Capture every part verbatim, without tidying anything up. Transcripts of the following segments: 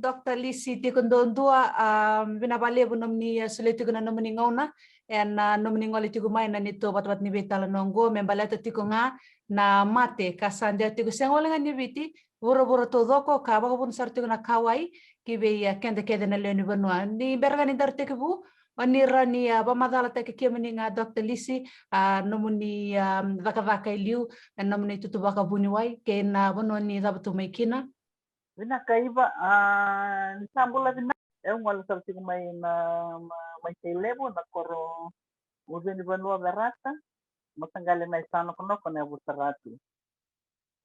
Dr Lisi tiko duadua, a, vinaka vakalevu nomuni, a, solia tiko na nomuni gauna ena, a, nomuni gole tiko mai na neitou vatavata ni veitalanoa oqo me baleta tiko ga na mate ka sa dua tiko sega wale ga ni Viti, vuravura taucoko ka vakavuna sara tiko na kauwai ki vei, a, keda kece na lewe ni vanua. Ni bera ga ni daru tekivu, o ni rawa ni, a, vakamacalataki kemuni ga Dr Lisi, a, nomuni, a, cakacaka e liu, na nomuni itutu vakavuniwai kei na vanua ni cavutu mai kina. Vinaka Iva, a, ni sa bula vinaka. E, au gole sara tiko mai na, ma-, mai Tailevu, na koro ucu ni vanua Verata, mataqali mai Sanokonoko na yavusa Ratu.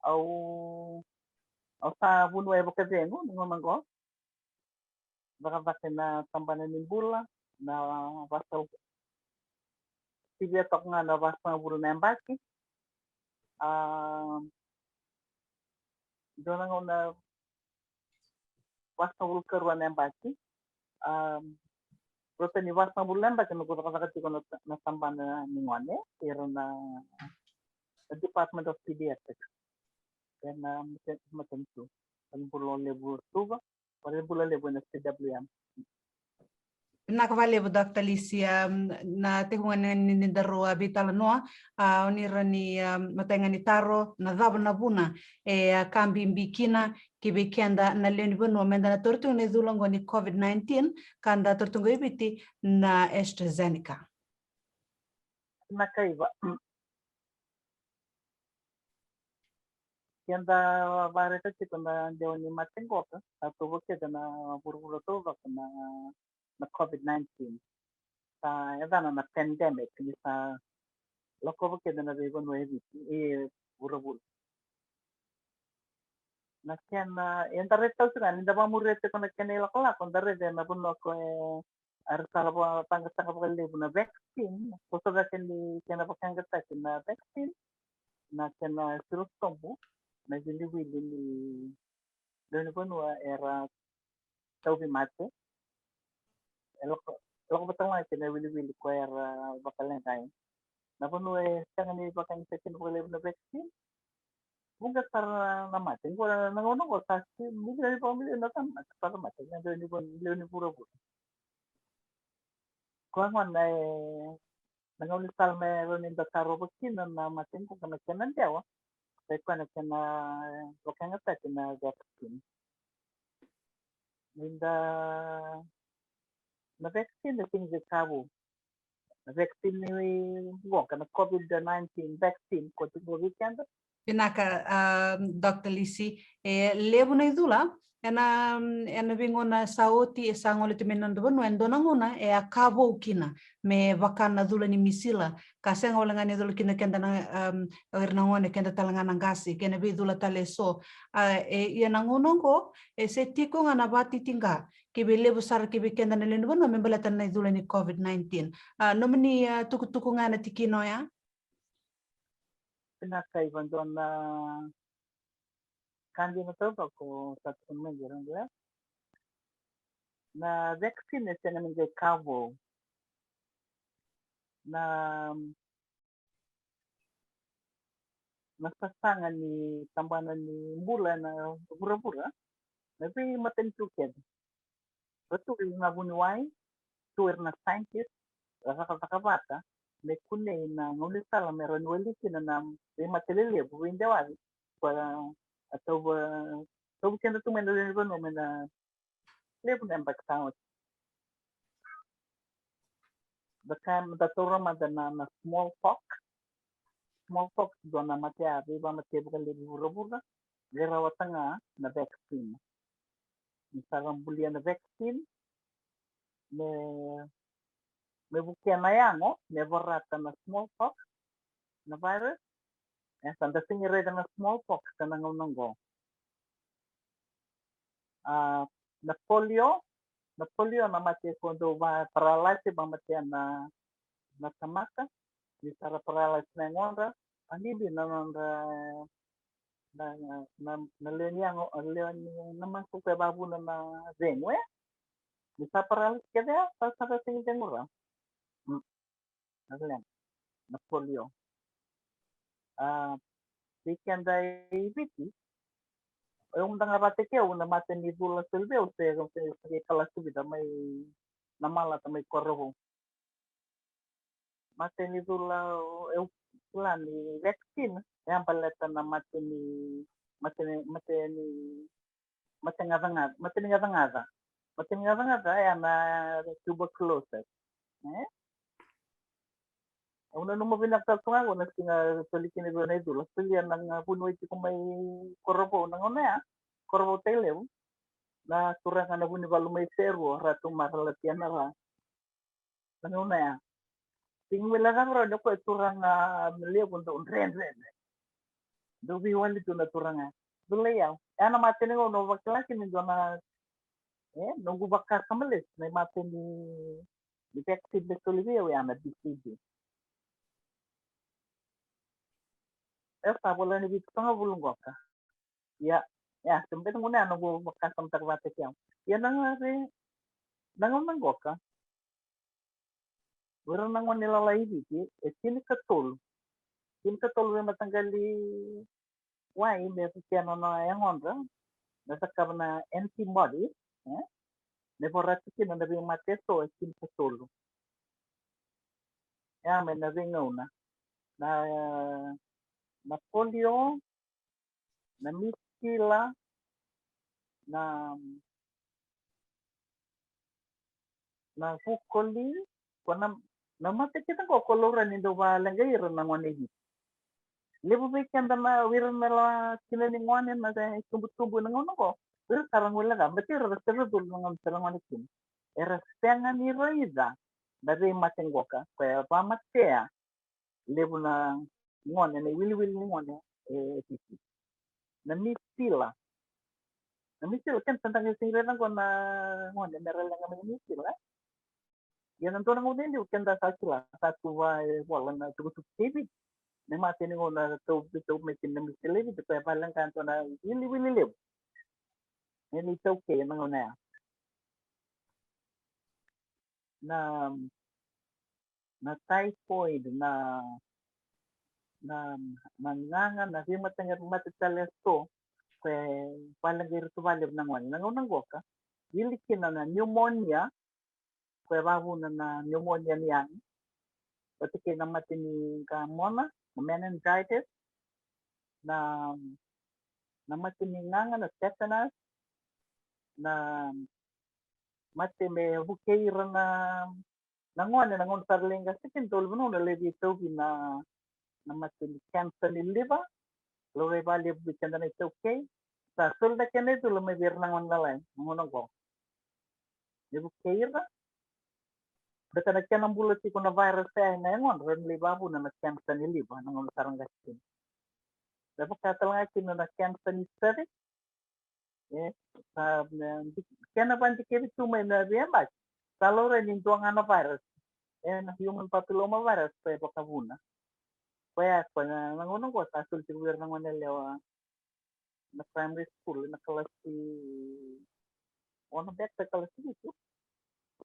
Au, au sa vuniwai vakacegu ni gauna oqo. Cakacaka ena tabana ni bula, na vasa-, sivia toka ga na vasagavulu na yabaki. A, dua na gauna vasagavulu karua na yabaki. A, rauta ni vasagavulu na yabaki noqu cakacaka tiko na, na tabana ni gone, ira na, na Department of Pediatrics. Ena mate-, matanitu. Ena bula levu Suva. Ena bula levu ena C W M. Vinaka vakalevu Dr Lisi, a, na tekivu ga ni, ni, ni daru, a, veitalanoa, a, o ni rawa ni, a, matai ga ni taro, na cava na vuna e, a, ka bibi kina ki vei keda na lewe ni vanua meda na taura tiko na icula oqo ni COVID nineteen, ka da taura tiko e Viti na AstraZeneca. Vinaka Iva. Keda vakaraitaka tiko na dewa ni mate qoka, sa tauva keda na vuravura taucoko na, na COVID nineteen. Sa yacana na pandemic, ni sa lakova keda na veivanua e Viti, e vuravura. Na kena, eda raica tiko ga, ni da vakamuria tiko na kena ilakolako, da raica na vanua ko e era sa vakataqataqa vakalevu na vaccine, ko sa cake ni kena vakayagataki na vaccine, na kena siro sobu na wiliwili ni lewe ni vanua era tauvimate. E lako, lako vata ga kei na wiliwili ko era vakaleqai. Na vanua e sega ni vakayagataki kina vakalevu na vaccine, vuqa sara na mate. Qo na, na gauna qo sa si, milioni vakamilioni na tamata sa mate ena lewe ni vu-, lewe ni vuravura. Koya gona e, na gaunisala me rawa ni da tarova kina na mate qo ka na kena dewa, sai koya na kena vakayagataki na vaccine. Ni da, na vaccine e sega ni veika vou. Na vaccine ni qo ka na COVID nineteen vaccine ko tiko vei keda. Vinaka, a, Dr Lisi, e levu na icula ena, ena veigauna sa oti, e sa gole tu mai na noda vanua, e dua na gauna e a ka vou kina me vaka na cula ni misila, ka sega wale ga ni cula kina keda na, a, o ira na gone, keda tale ga na qase, kei na veicula tale eso. A, e, ia na gauna oqo e se tiko ga na vakatitiqa ki vei levu sara ki vei keda na lewe ni vanua me baleta na icula ni COVID nineteen. A, nomuni, a, tukutuku ga ena tikina oya? Vinaka Iva, dua na ka dina taucoko sa tukuna mai qo, na vaccine e sega ni qai ka vou. Na, na sasaga ni tabana ni bula ena vuravura, na veimatanitu kece, ra tu ira na vuniwai, tu ira na scientist, ra cakacaka vata me kunei na gaunisala me rawa ni wali kina na veimate lelevu, veidewavi, ka a tauva, tauvi keda tu mai na lewe ni vanua mai na levu na yabaki sa oti. Da kaya, da taura mada na, na smallpox. Smallpox dua na mate a veivamatea vakalevu vuravura, qai rawata ga na vaccine. Ni sa ra bulia na vaccine me, me vukea na yago me vorata na smallpox, na virus. E sa da sega ni raica na smallpox ena gauna oqo. A, na polio, na polio na mate ko dau va paralyze, vamatea na, na tamata. Ni sa ra paralyze na yagodra, a bibi na nodra, na, na, na, na lewe ni yago, lewe ni, na masu ko e vavuna na cegu, e? Ni sa paralyze kece, sa, sa ra sega ni cegu rawa. Mm. Na leqa, na polio. A, vei keda e Viti, O yau mada ga vata kei au na mate ni cula soli vei au se, se, se kalasi vica mai na malata mai Korovou. Mate ni cula e, au kila ni vaccine e a baleta na mate ni, mate ni, mate ni, mate gacagaca, mate ni gacagaca. Mate ni gacagaca e a na tuberculosis. E? Au nanuma vinaka sara tu ga qo na siga soli kina vei au na icula. Solia na ga vuniwai tiko mai Korovou na gauna ya. Korovou, Tailevu. Na turaga na Vunivalu mai Serua, Ratu Maralatia na ra. Na gauna ya. Sigi mai la cava rawa ni o koya turaga levu dau dredredre. Dau veiwali tu na turaga. Dulai au. E a na mate ni gauna au vakila kina ni dua na, e, noqu vakasama lesu na mate ni ni vaccine me soli vei au ya na B C G. E sa vola ni vitusagavulu qoka. Ia, ia, se beta gona ya noqu vakasamataka vata kei au. Ia na gauna, na gauna qoka. O ira na gone lalai i Viti e tinikatolu. Tinikatolu veimataqali wai me vukea na nona yagodra, me cakava na antibody, e? Me vorati kina na veimate eso e tinikatolu. Ia mai na veigauna. Na, na polio, na misila, na na vukoli, ko na, na mate kece qo ko laurai ni dau valeqai ira na gone i Viti. Levu vei keda na, o ira na la tina ni gone na itubutubu na gauna qo. O ira sa ra guilecava, baleta ira era sega ni cula na gauna sa ra gone kina. Era sega ni raica na veimate qoka, koya e vamatea levu na gone, na iwiliwili ni gone e Viti. Na misila. Na misila, keda sa da qai sega ni raica qo na gone me ra leqa mai na misila, e? Ia na dua na gauna e liu keda sa kila, sa tu va e vola na tukutuku kei Viti. Me mate ni gauna tau, tau mai kina na misila e Viti, koya e valeqa e dua na iwiliwili levu. E ni taukei na gauna ya. Na na typhoid, na, na, na gaga, na veimataqali mate tale eso, koya e valeqai ira tu valevu na gone. Na gauna qoka, wili kina na pneumonia, koya e vavuna na pneumonia ni yago. Vata kei na mate ni gamona, na meningitis, na, na mate ni gaga, na tetanus, na mate me vukei ira na na gone, na gauna sa ra lai qase kina, dau levu na gauna lai veitauvi na, na mate ni cancer ni liver. Laurai vakalevu vei keda na iTaukei. Sa soli na kena icula mai vei ira na gone lalai na gauna qo. Me vukei ira. Baleta na kena bula tiko na virus ya ena yagodra, rawa ni lai vavuna na cancer ni liver na gauna sa ra qase kina. Me vaka tale ga kina na cancer ni cervix. E, sa, e, kena vadikevi tu mai na veiyabaki. Sa laurai ni dua ga na virus. E, na human papilloma virus, koya e vakavuna. Koya, koya na, na gauna qo sa soli tiko vei ira na gone yalewa na primary school, na kalasi ono beka, kalasi vitu.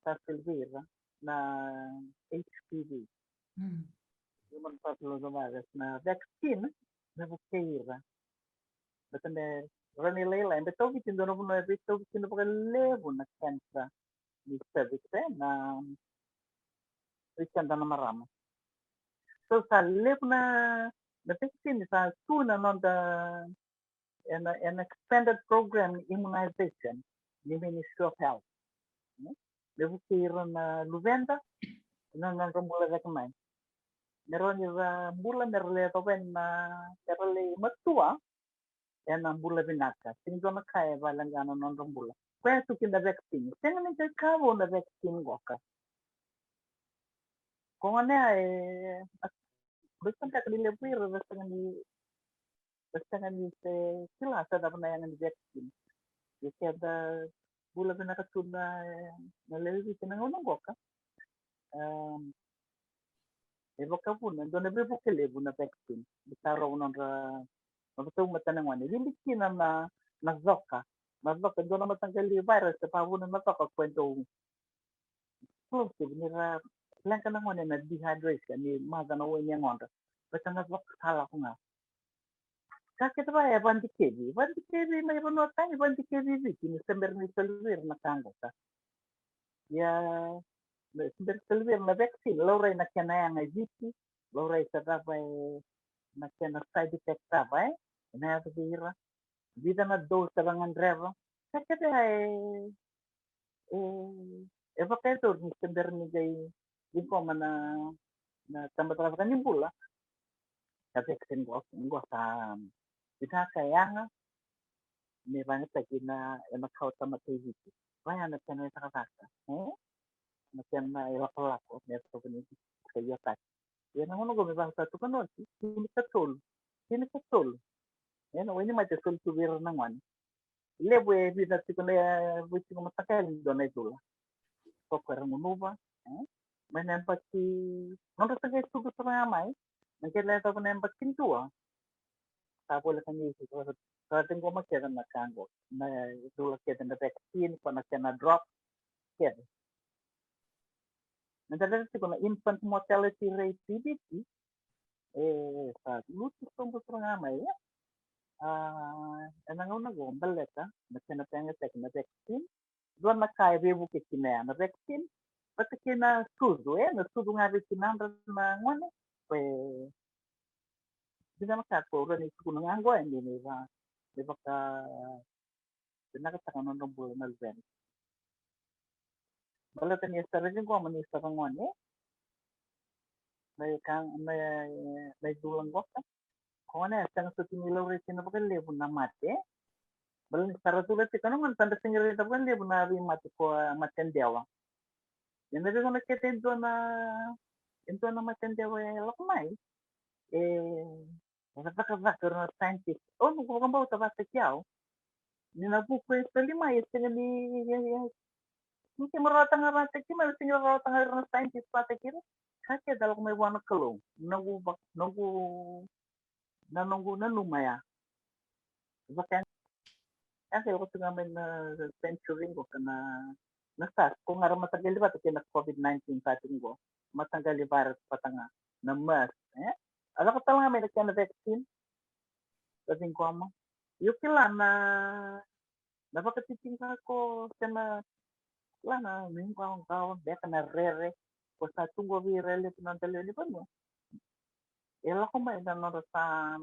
Sa soli vei ira na H P V. Mm. Human papilloma virus, na vaccine me vukei ira. Baleta me rawa ni lailai, me tauvi kina, dua na vanua e veitauvi kina vakalevu na cancer ni cervix, e, na, vei keda na marama. So sa levu na, na vaccine sa tu na noda ena, ena expanded program ni immunization ni Ministry of Health. Mm? Me vukei ira na luveda ena nodra bula cake mai. Me rawa ni ra bula, me ra lai yacova na, me ra lai matua ena bula vinaka. Sega ni dua na ka e valeqa na nodra bula. Koya tu kina na vaccine. Sega ni qai ka vou na vaccine qoka. Ko gone e, a, beka ni levu vei ira ra sega ni, ra sega ni se kila se cava na yaga ni vaccine. Ia keda bula vinaka tu na, na lewe i Viti na gauna qoka. Em, e vakavuna, dua na veivuke levu na vaccine. Ni tarova nodra, nodra tauvimate na gone. Wili kina na, na coka. Na coka, dua na mataqali virus e vakavuna na coka, koya e dau explosive, ni ra leqa na gone na dehydration, ni maca na wai ni yagodra. Baleta na coka sa lako ga. Ka kece va e vadikevi, vadikevi mai vanua tani, vadikevi Viti ni se bera ni soli vei ira na ka qoka. Ia, me se bera ni soli vei ira na vaccine, laurai na kena yaga e Viti, laurai se cava e, na kena side effect cava e, ena yaco vei ira, vica na dose era gadreva. Ka kece e, e, e vakayacori ni se bera ni qai ciqoma na, na tabacakacaka ni bula. Ka vaccine qo, qo sa vinaka, e yaga, me vakayagataki na, ena kawa tamata i Viti. Vaya na kena cakacaka, e? Na kena ilakolako me yacova ni ka iotaki. Ia na gauna qo me vaka sa tukuna oti, tinikatolu, tinikatolu. E, na wainimate e soli tu vei ira na gone. Levu e vica tiko na, e, vei tiko mataqali ni dua na icula. Ko koya era gunuva, e? Mai na yabaki, nodra sa qai sucu sara ga mai, na qai lai yacova na yabaki dua. Sa voleka ni sa, sa ciqoma kece na ka qo, na icula kece, na vaccine, ko na kena drop kece. Meda raica tiko na infant mortality rate i Viti, e sa lutu sobu sara ga mai, e. A, ena gauna qo baleta na kena vakayagataki na vaccine. Dua na ka e veivuke kina ya na vaccine vata kei na sucu, e, na sucu ga vei tinadra na gone. E, dina na ka ko rawa ni tukuna ga qo, e, ni, ni va, ni vaka vinakataka na nodra bula na luvena. Baleta ni sa raici qo mai ni sa ra gone, na ka, na, na icula qoka. Ko gone e sega soti ni laurai kina vakalevu na mate. Baleta ni sa ra cula tiko na gone, sa da sega ni raica vakalevu na veimate ko, a, mate dewa. Ia na veigauna kece e dua na, e dua na mate dewa e lako mai, e, e cakacaka ira na scientist. Au noqu vakabauta vakataki au ni na vuku e soli mai, e sega ni, e, e, ni keimami rawata ga vakataki keimami, e sega ni rawata ga ira na scientist vakataki ira. Ka kece e lako mai vua na Kalou. Noqu vak-, noqu, na noqu nanuma ya. Vaka ya, ya ke lako tu ga mai na century qo ka na, na SARS, ko ga ra mataqali vata kei na COVID nineteen sa tiko qo. Mataqali virus vata ga na MERS, e? A lako tale ga mai na kena vaccine. Sa ciqoma. Io kila na, na vakatitiqa ko se na, kila na nuiqawaqawa beka na rere ko sa tu qo vei ira e levu na noda lewe ni vanua. E lako mai na nodra sa,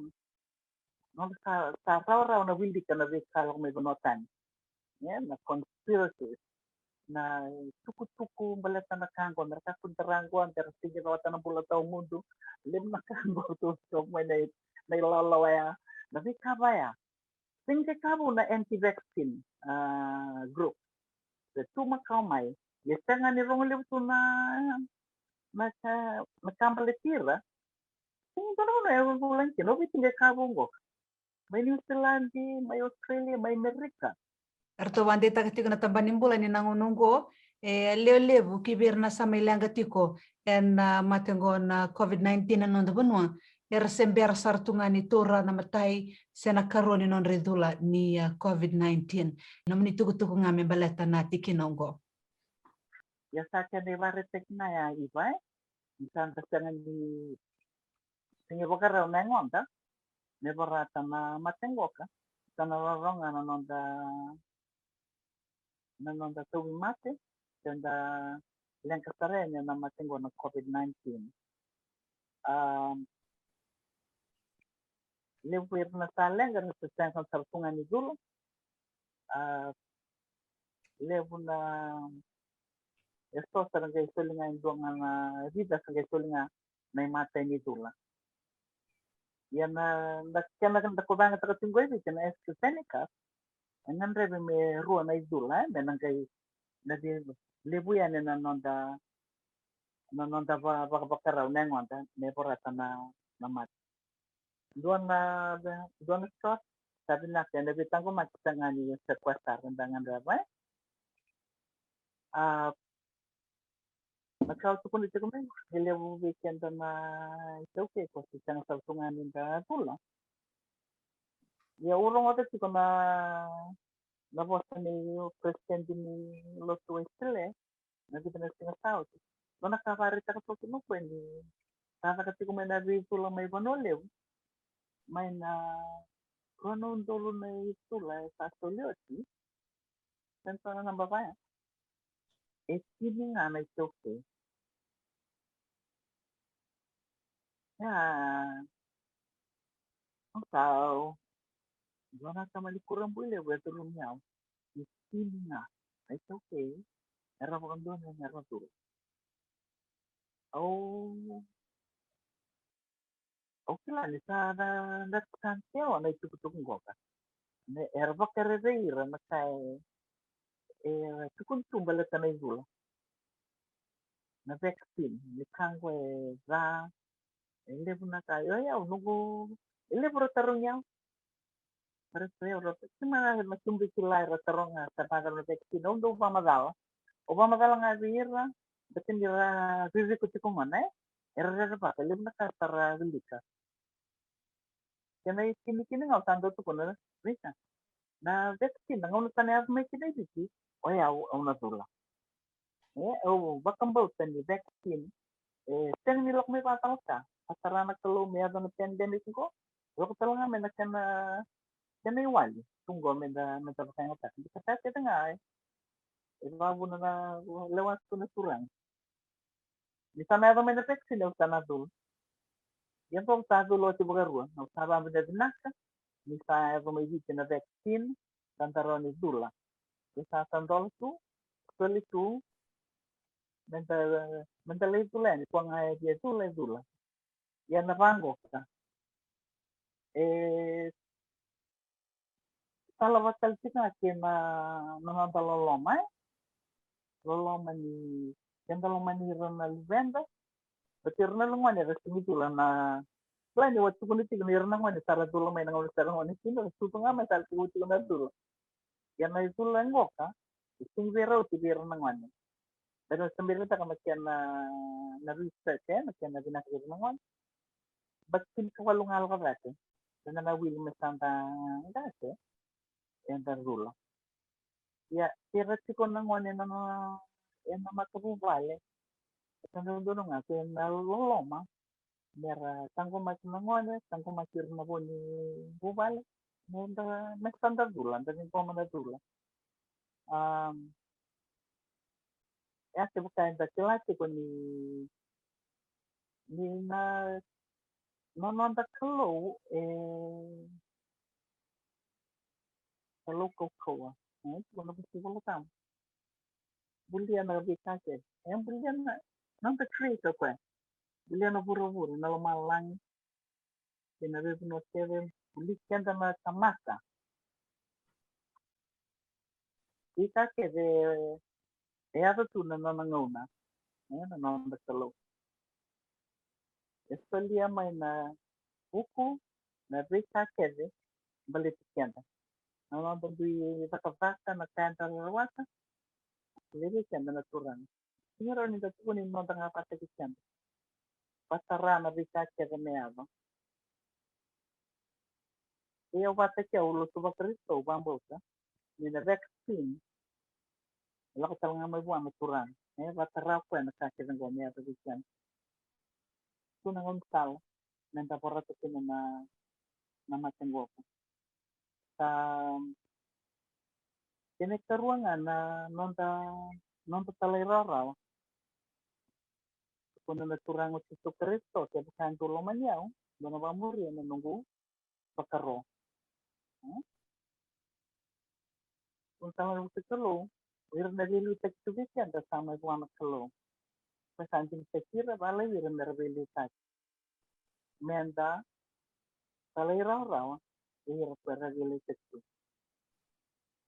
nodra sa, sa rawarawa na wilika na veika lako mai vanua tani. Ia, na conspiracy, na tukutuku baleta na ka qo, me ra kakua ni tara qo, me ra sega ni rawata na bula tawamudu. Levu na ka qo tu, tu mai na, na ilawalawa ya. Na veika vaya. Sega ni ka vou na anti-vaccine, a, group. Se tu makawa mai. Ia sega ni rogo levu tu na, na ka, na ka baleti ira. Sega ni dua na vanua e vulagi kina, o Viti qai ka vou qo. Mai New Zealand, mai Australia, mai Amerika. Eratou vakadeitaka tiko na tabana ni bula ni na gauna oqo, e lewe levu ki vei ira na sa mai leqa tiko ena, a, mate oqo na COVID nineteen ena noda vanua. Era se bera sara tu ga ni taura na imatai se na ikarua ni nodra icula ni, a, COVID nineteen. Nomuni tukutuku ga me baleta na tikina oqo. Ia sa kena ivakaraitaki na ya, Iva, e? Ni sa da sega ni, sega ni vakarau na yagoda me vorata na mate qoka. Sa na rorogo ga na noda, na noda tauvimate, se da leqa sara yani na mate qo na COVID nineteen. A, levu era na sa leqa era sa sega sara tu ga ni cula. A, levu na, e so sa ra qai soli ga e dua ga na, vica sa qai soli ga na imatai ni cula. Ia na, na kena da ko vakayagataka tiko qo e Viti na AstraZeneca, e gadrevi me rua na icula, e, me na qai, na levu, levu yani na noda, na noda va-, vakavakarau na yagoda me vorata na, na mate. Dua na, dua na shot, sa vinaka, ena veitaqomaki sara ga ni sa koya sara da gadreva, e. A, na ka au tukuna tiko mai, e levu vei keda na iTaukei ko se sega sara tu ga ni da cula. Ia au rogoca tiko na, na vosa ni president ni lotu Wesele, na vica na siga sa oti. Dua na ka vakaraitaka toka kina o koya ni sa caka tiko mai na veicula mai Vanua Levu, mai na, rua na udolu na itula e sa soli oti. Senta na naba vaya. E tini ga na iTaukei. Ia, au sa, dua na tamani kurabuilevu e curumi au. E tini ga na iTaukei era vakadonui me ra cula. Au, au kila ni sa na, na, sa na tewa na itukutuku qoka. Me era vakarerei ira na ka e, e tukuni tu baleta na icula. Na vaccine, ni ka qo e ca, e levu na ka, io, io, noqu, e levu ra tarogi au. Ra tarogi au, ra tarogi, kima na, na tubu kila era taroga, sa vacava na vaccine, au dau vakamacala. Au vakamacala ga vei ira, baleta ni ra ririko tiko gona, e? Era rerevaka, levu na ka sa ra wilika. Kena ikinikini ga au sa dau tukuna, Rita, na vaccine, na gauna sa na yaco mai kina i Viti, o yau, au na cula. E, au vakabauta ni vaccine, e, sega ni lako mai vakataloka. A tara na Kalou me yaco na pandemic qo, lako tale ga mai na kena, kena iwali tu qo me da, me da vakayagataka. Ni ka sa kece ga, e, e vavuna na lewa tu na turaga. Ni sa na yaco mai na vaccine, au sa na cula. Ia qo au sa cula oti vakarua, au sa vavinavinaka ni sa yaco mai Viti na vaccine, sa da rawa ni cula. Ia sa tadola tu, soli tu, me da, me da lai cula yani, koya ga e via cula, e cula. Ia na vaqoka. E, talatala tiko ga kei na, na noda loloma, e? Loloma ni, keda lomani ira na luveda. Baleta ira na gone era sega ni cula na, kila ni au tukuna tiko ni ira na gone sa ra cula mai na gauna sa ra gone kina, ra sucu ga mai sa ra tiko tiko na cula. Ia na icula qoka, e sega ni veirauti vei ira na gone. Baleta sa beretaka na kena, na research, e, na kena vinaka vei ira na gone. But tinikawalu ga lako cake. Eda na wili me sa da qase, eda cula. Ia, era tiko na gone na, na, ena matavuvale. Eda dodonu ga kei na loloma. Mera taqomaki na gone, taqomaki ira na vo ni vuvale. Meda, me sa da cula, da ciqoma na cula. Am, ia kevaka eda kila tiko ni, ni na, na noda Kalou, e, Kalou kaukauwa. E, tiko na vusivala tamu. Bulia na veika kece. E, bulia na, noda creator koya. Bulia na vuravura, na lomalagi. Kei na veivanua kece, buli keda na tamata. Veika kece e yaco tu na nona gauna, e, na noda Kalou. E solia mai na vuku, na veika kece, baleti keda. Na noda dui cakacaka, na ka eda rawata, e vei keda na Turaga. Sega ni rawa ni da tukuna ni noda ga vata kei keda. Vatara na veika kece me yaco. Ia au vata kei au lotu vaKarisito, au vakabauta ni na vaccine e lako tale ga mai vua na Turaga. E vatara o koya na ka kece qo me yaco vei keda. Tu na gaunisala me da vorata kina na, na mate qo. Sa kena ikarua ga na noda, noda talairawarawa. Tukuna na Turaga o Jisu Karisito, kevaka dou lomani au, dou na vakamuria na noqu vakaro. Hmm? Tukuna tale na Kalou, o ira na veiliutaki tu vei keda sa mai vua na Kalou. Ka sa digitaki ira, vakalaivi ira mera veiliutaki. Meda talairawarawa vei ira ko era veiliutaki tu.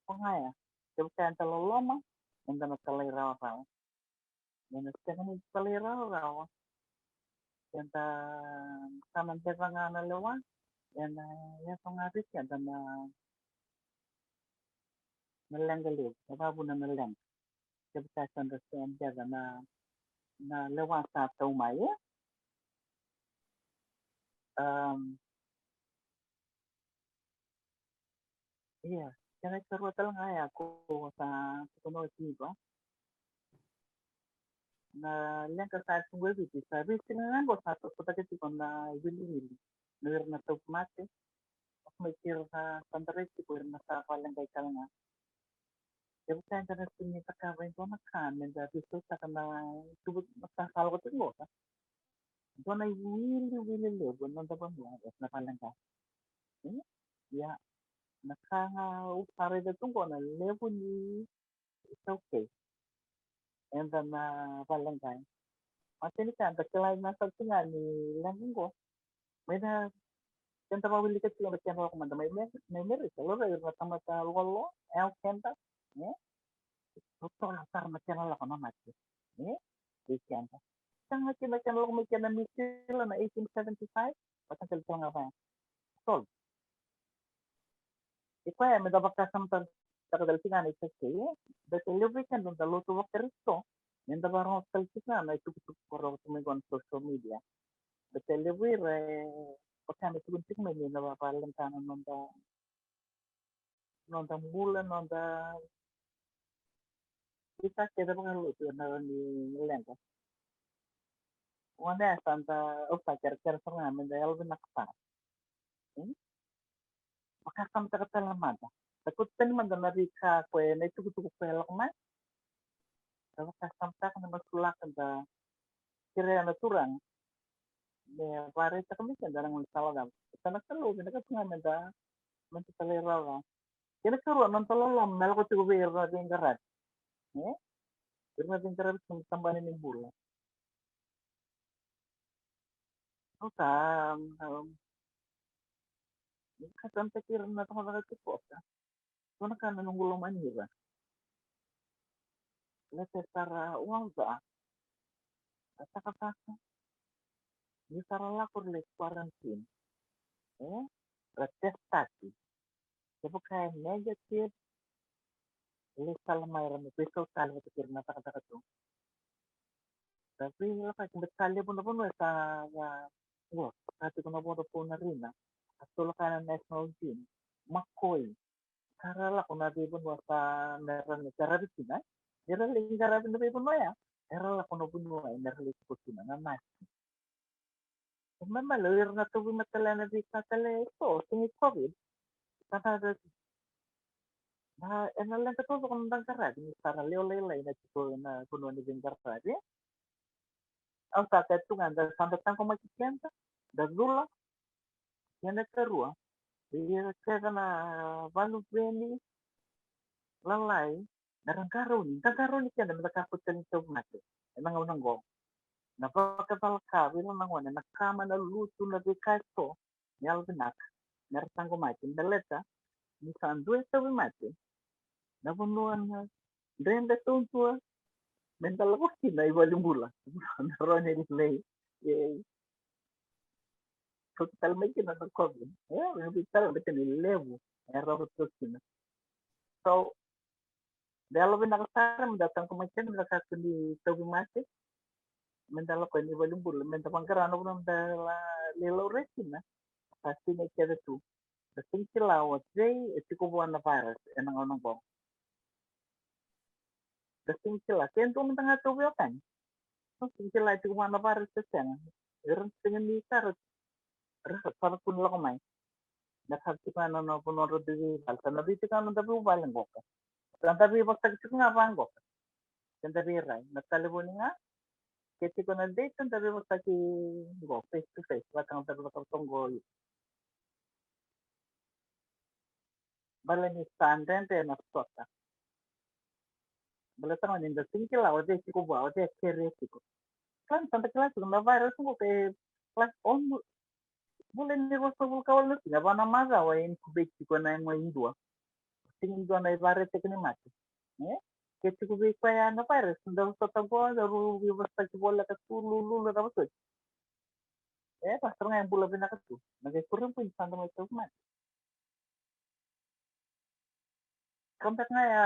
Ko ga ya, kevaka eda loloma, eda na talairawarawa. Eda na sega ni talairawarawa, eda sa na beca ga na lewa, ena yaco ga vei keda na, na leqa levu, e vavuna na leqa. Kevaka sa da se beca na, na lewa sa tau mai, e? Am, ia, kena ikarua tale ga ya ko sa tukuna oti va. Na leqa sa tu qo e Viti, sa veisiga ga qo sa tokotaki tiko na wiliwili. Na ira na tauvimate, o mai kei ira na sa da rai tiko, ira na sa vakaleqai tale ga. Kevaka eda na sega ni cakava e dua na ka me da veisautaka na tubu na ka sa lako tiko qo. Dua na iwiliwili levu ena noda vanua eda na vakaleqai. E? Ia, na ka ga au sa raica tu qo na levu ni it's okay. Eda na vakaleqai. Matai ni ka eda kila na sa tu ga ni leqa qo. Mai na keda vakawilika tiko na kena lako mada mai Me-, mai Merika, laurai ira na tamata lolo, e au keda, e? Totola sara na kena lako na mate, e? Vei keda. Sega kina kena lako mai kena misila na eighteen seventy-five, mataqali tale ga vaya. Sol. I koya me da vakasamataka tale tiko ga na i take, e? Baleta e levu vei keda da lotu vaKarisito, me da vakarorogo tale tiko ga na itukutuku ko rogo tu mai qo na social media. Baleta e levu ira e vaka me tukuni tiko mai ni na vakaleqa na noda, noda bula, noda ita kece vakalotu ena rawa ni leqa. Gone ya sa da, au sa kerekere sara ga me da yalovinaka sara. Hmm? Vakasamataka tale mada. Sa kauta tani mada na veika koya na itukutuku koya e lako mai. Da vakasamataka, da masulaka, da kerea na Turaga me vakaraitaka me keda na gaunisala cava. Sa na Kalou vinakata ga me da, me da talairawarawa. Kena karua, na noda loloma me lako tiko vei ira na veiqaravi. E? Ira na veiqaravi tiko na tabana ni bula. Au sa, um, vakasamataki ira na cakacaka tiko. Dua na ka na noqu lomani ira. Baleta era sa ra well, a cakacaka. Ni sa ra lako ra lai quarantine. E? Ra testaki. Kevaka e negative, lai sala mai, ra na veisau tale vata kei ira na cakacaka tu. Ra veilakaki, baleta sa levu na vanua sa, sa, io, sa tiko na Vodafone Arena. A soloka na National Gym. Makoi. Sa ra lako na veivanua sa me ra na qaravi kina. Ni ra lai qaravi na veivanua ya, era lako na vanua ya me ra lai tiko kina na nasi. Kemamale, o ira na tauvimate tale na veika tale eso, sega i COVID. Sa na, na, ena leqa taucoko na noda qaravi ni sa ra lewe lailai na tiko ena vanua ni veiqaravi. Au sa kaya tu ga, da sa da taqomaki keda, da cula. Kena karua, ira kece na valuveni lalai, me ra qarauni, da qarauni keda me da kakua tale ni tauvimate ena gauna oqo. Na vakacalaka vei ira na gone, na kama, na lutu, na veika eso, me yalovinaka me ra taqomaki, baleta ni sa dua e tauvimate, na vanua na dredre taudua me da lako kina i valenibula. Na rawa ni lai, e, kauta tale mai kina na COVID. E, me vei tale na kena levu e rawa tu kina. So, da yalovinaka sara me da taqomaki keda me da kakua ni tauvimate, me da lako yani i valenibula, me da vaqara na vanua me da lai laurai kina. Sa sinai kece tu. Da sega ni kila o cei e tiko vua na virus ena gauna oqo. Da sega ni kila, ke dua mada ga tauvi o tani. Da sega ni kila e tiko vua na virus se sega. Era na sega ni kara, ra sa na kua ni lako mai. Na ka tiko ga na nona vanua, nodra dui veivale, sa na dui tiko ga na noda veivuvale qoka. Sa da veivosaki tiko ga vaqoka. Keda veirai na talevoni ga. Ke tiko na date, da veivosaki qo face to face, vaka ga da veivosaki qo. Baleta ni sa dredre na sota. Baleta ga ni da sega ni kila o cei tiko vua, o cei e kerea tiko. Sa da kila tiko na virus qo ke plus almost, bula ni ruasagavulu ka walu na siga, va na macawa e incubate tiko ena yago e dua. Sega ni dua na ivakaraitaki ni mate. E? Ke tiko vei koya na virus, da sota qo, da ru veivosaki voleka tu, lululu, da vosoti. E, pastor ga e bula vinaka tu. Na qai kurabui ni sa da mai tauvimate. Ka beka ga ya,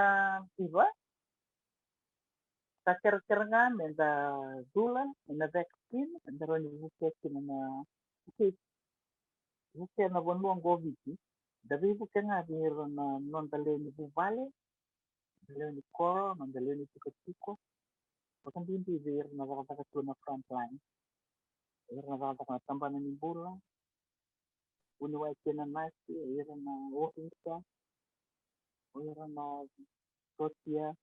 Iva, sa kerekere ga me da cula ena vaccine, me da rawa ni vukea kina na, vukea, vukea na vanua qo Viti. Da veivuke ga vei ira na noda lewe ni vuvale, na lewe ni koro, noda lewe ni tikotiko. Vakabibi vei ira na cakacaka tu na front line. Ira na cakacaka na tabana ni bula. vuniwai kei na nasi, o ira na ofisa, o ira na sotia,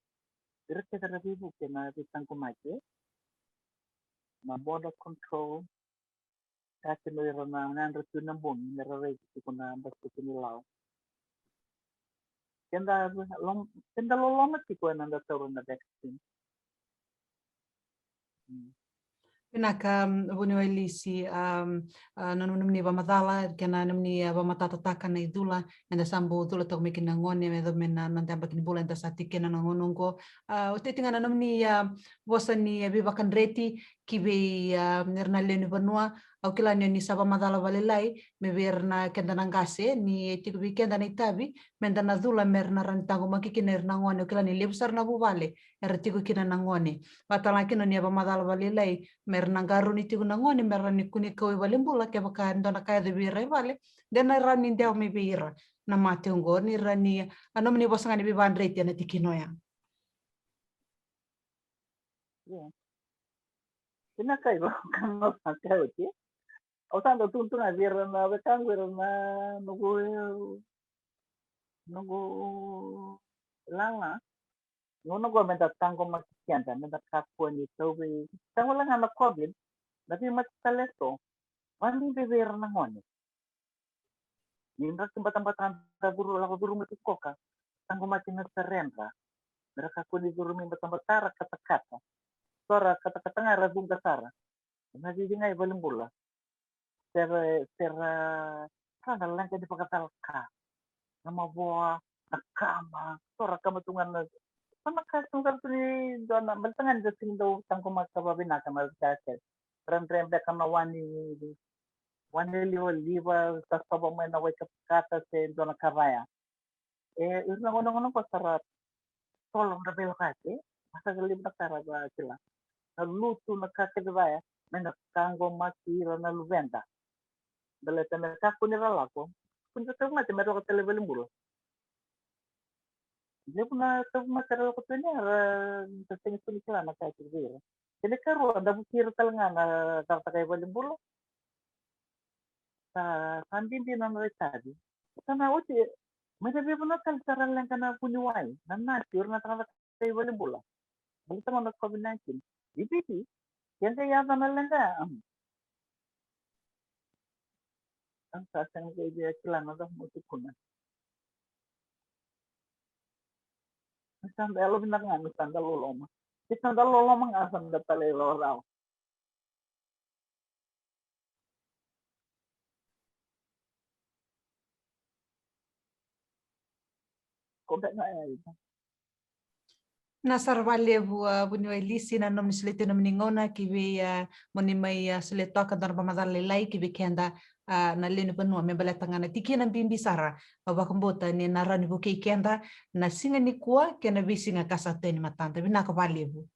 ira kece era veivuke na veitaqomaki, na border control, ka kina o ira na yadra tu na bogi me ra raici tiko na basika ni lawa. Keda lom-, keda loloma tiko ena da taura na vaccine. Vinaka, vuniwai Lisi, na nomuni vakamacala kei na nomuni vakamatatataka na icula eda sa bau cula toka mai kina na gone me yacova me na noda yabaki ni bula eda sa tiko kina na gauna oqo. Oti ga na nomuni vosa ni veivakadreti ki vei ira na lewe ni vanua. Au kila ni oni sa vakamacala vakalailai me vei ira na keda na qase ni e tiko vei keda na itavi me da na cula me ra na rawa ni taqomaki kina ira na gone. Au kila ni levu sara na vuvale era tiko kina na gone. Vakatalega kina oni a vakamacala vakalailai me ra na qarauni tiko na gone me ra ni kune kau i valenibula kevaka e dua na ka e yaco vei ira i vale de na rawa ni dewa mai vei ira na mate oqo. Ni rawa ni, a nomuni vosa ga ni veivakadreti ena tikina oya. Kina kai vaka na vaka oti. Au sa dau tugutugu ga vei ira na wekaqu, ira na noqu, noqu lala. Gauna oqo me da taqomaki keda, me da kakua ni tauvi, taqomaki ga na COVID, na veimate tale eso, vakabibi vei ira na gone. Ni ra se batabata da curu, lako curuma tiko koka, taqomaki na saredra. Me ra kakua ni curumi batabata ra katakata. So ra katakata ga ra cuqa sara. Na cici ga i valenibula. Se ra, se ra, ra na leqa ni vakacalaka. Na mavoa, na kama, so ra kama tu ga na, so na ka se qara tu ni dua na, baleta ga ni da sega ni dau taqomaka vakavinaka na ka se. Ra dre beka na wa ni, wa ni livaliva, sa sova mai na wai katakata se dua na ka vaya. E, ira na gauna, gauna qo sa ra tolo na veilakoyaki, e? Sa ka levu na ka ra vakila. Na lutu, na ka kece vaya, me na taqomaki ira na luveda. Baleta me kakua ni ra lako, kakua ni ra tauvimate me ra lako tale i valenibula. Levu na tauvimate ra lako tu yani, ra, da sega tu ni kila na ka e tiko vei ira. Kena ikarua, da vuki ira tale ga na cakacaka i valenibula. Sa, sa bibi na nodra itavi. Sa na oti, mai na veivanua tale sa ra leqa na vuniwai, na nasi, ira na cakacaka i valenibula. Baleta ga na COVID nineteen. I Viti, keda yaco na leqa. Am. Am, sa sega ni via kila na cava mo tukuna. Sa da yalovinaka ga, sa da loloma. Sa da loloma ga, sa da talairawarawa. Ko beka ga ya. Vinaka sara vakalevu, a, vuniwai Lisi, na nomuni solia tiko na nomuni gauna ki vei, a, moni mai, a, solia toka dua na vakamacala lailai ki vei keda, a, na lewe ni vanua me baleta ga na tikina bibi sara. Au vakabauta ni na rawa ni vukei keda na siga nikua kei na veisiga ka sa tu e matada. Vinaka vakalevu.